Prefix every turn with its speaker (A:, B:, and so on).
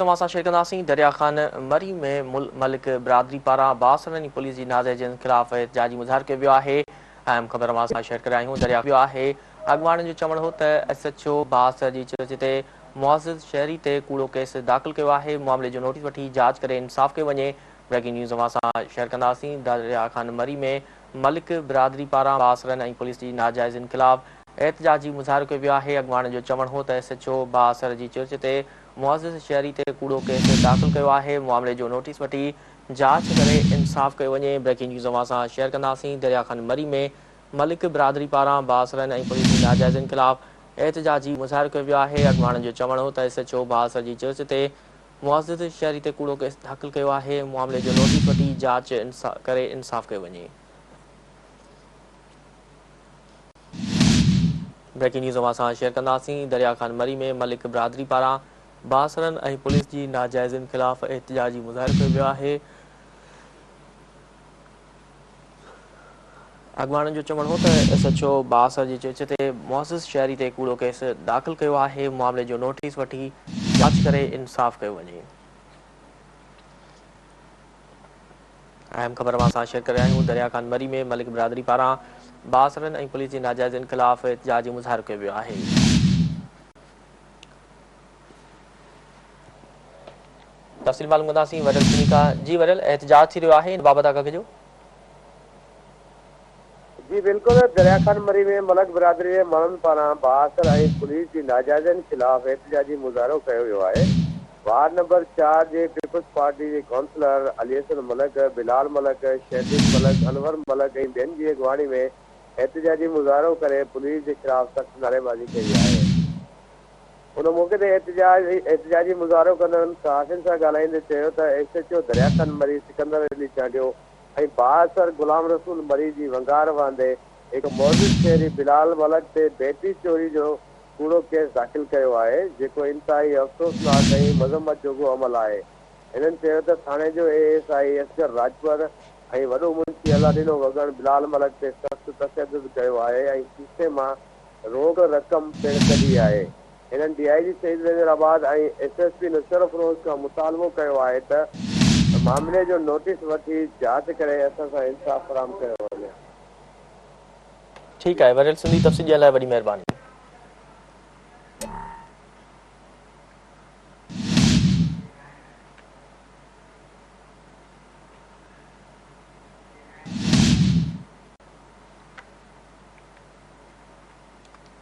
A: اوهان سان شيئر ڪنداسين دريا خان مري ۾ ملڪ برادري پاران بااثرن ۽ پوليس جي ناجائزين خلاف احتجاجي مظاهرو ڪيو ويو آهي اهم خبر اوهان سان شيئر ڪري رهيا آهيون دريا ويو آهي اڳواڻن جو چوڻ هو ته ايس ايڇ او بااثر جي چرچ تي معزز شهري تي ڪوڙو ڪيس داخل ڪيو آهي معاملي جو نوٽيس وٺي جاچ ڪري انصاف ڪيو وڃي بريڪنگ نيوز اوهان سان شيئر ڪنداسين دريا خان مري ۾ ملڪ برادري پاران بااثرن ۽ پوليس جي ناجائزين خلاف احتجاجي مظاهرو ڪيو ويو آهي اڳواڻن جو چوڻ هو ته ايس ايڇ او بااثر جي چرچ تي معزز شهري تي ڪوڙو ڪيس داخل ڪيو آهي، معاملي جو نوٽيس وٺي جاچ ڪري انصاف ڪيو وڃي، بريڪنگ نيوز اوهان سان شيئر ڪنداسين، دريا خان مري ۾ ملڪ برادري پاران بااثرن ۽ پوليس جي ناجائزين خلاف احتجاجي مظاهرو ڪيو ويو آهي، اڳواڻن جو چوڻ هو ته ايس ايڇ او بااثر جي چرچ تي معزز شهري تي ڪوڙو ڪيس داخل ڪيو آهي، معاملي جو نوٽيس وٺي جاچ ڪري انصاف ڪيو وڃي. بريڪنگ نيوز اوهان سان شيئر ڪنداسين دريا خان مري ۾ ملڪ برادري پاران بااثرن ۽ پوليس جي ناجائزين خلاف احتجاجي مظاهرو ڪيو ويو آهي اڳواڻن جو چوڻ هو ته ايس ايڇ او بااثر جي چرچ تي معزز شهري تي ڪوڙو ڪيس داخل ڪيو آهي معاملي جو نوٽيس وٺي جاچ ڪري انصاف ڪيو وڃي. اهم خبر اوهان سان شيئر ڪري رهيا آهيون دريا خان مري ۾ ملڪ برادري پاران بااثرن ۽ پوليس جي ناجائزين خلاف احتجاجي مظاهرو ڪيو ويو آهي. تفصيل معلوم ڪنداسين وريل سني کان جي وريل احتجاج ٿي رهيو آهي ان بابت آگاهه ڪجو.
B: جي بلڪل دريا خان مري ۾ ملڪ برادري جي ماڻهن پاران بااثر ۽ پوليس جي ناجائزين خلاف احتجاجي مظاهرو ڪيو ويو آهي وارڊ نمبر چار جي پيپلز پارٽي جي ڪائونسلر علي حسن ملڪ، بلال ملڪ، شهدين ملڪ، انور ملڪ ۽ ٻين جي اڳواڻي ۾ احتجاجي مظاهرو ڪري پوليس جي خلاف سخت نعريبازي ڪئي آهي. ان موقعي تي احتجاج احتجاجي مظاهرو ڪندڙن صحافين سان ڳالهائيندي چيو ته S H O Darya Khan Marri Sikandar Ali Chandio ۽ بااثر غلام رسول مري جي ونگار وهندي هڪ معزز شهري بلال ملڪ تي بيٽري چوري جو ڪوڙو ڪيس داخل ڪيو آهي جيڪو انتهائي افسوسناڪ ۽ مذمت جوڳو عمل آهي هنن چيو ته ٿاڻي جو A S I Asghar Rajpar ۽ وڏو منشي الله ڏنو وڳڻ بلال ملڪ تي سخت تشدد ڪيو آهي ۽ کيسي مان روڪ رقم پڻ ڪڍي آهي. هنن ڊي I جي شهيد Benazirabad ۽ S S P Naushahro Feroze کان مطالبو ڪيو آهي ته معاملي جو نوٽيس وٺي جاچ ڪري اسان سان انصاف فراهم ڪيو وڃي.
A: ٺيڪ آهي وريل سنڌي تفصيل ڏيڻ لاء وڏي مهرباني.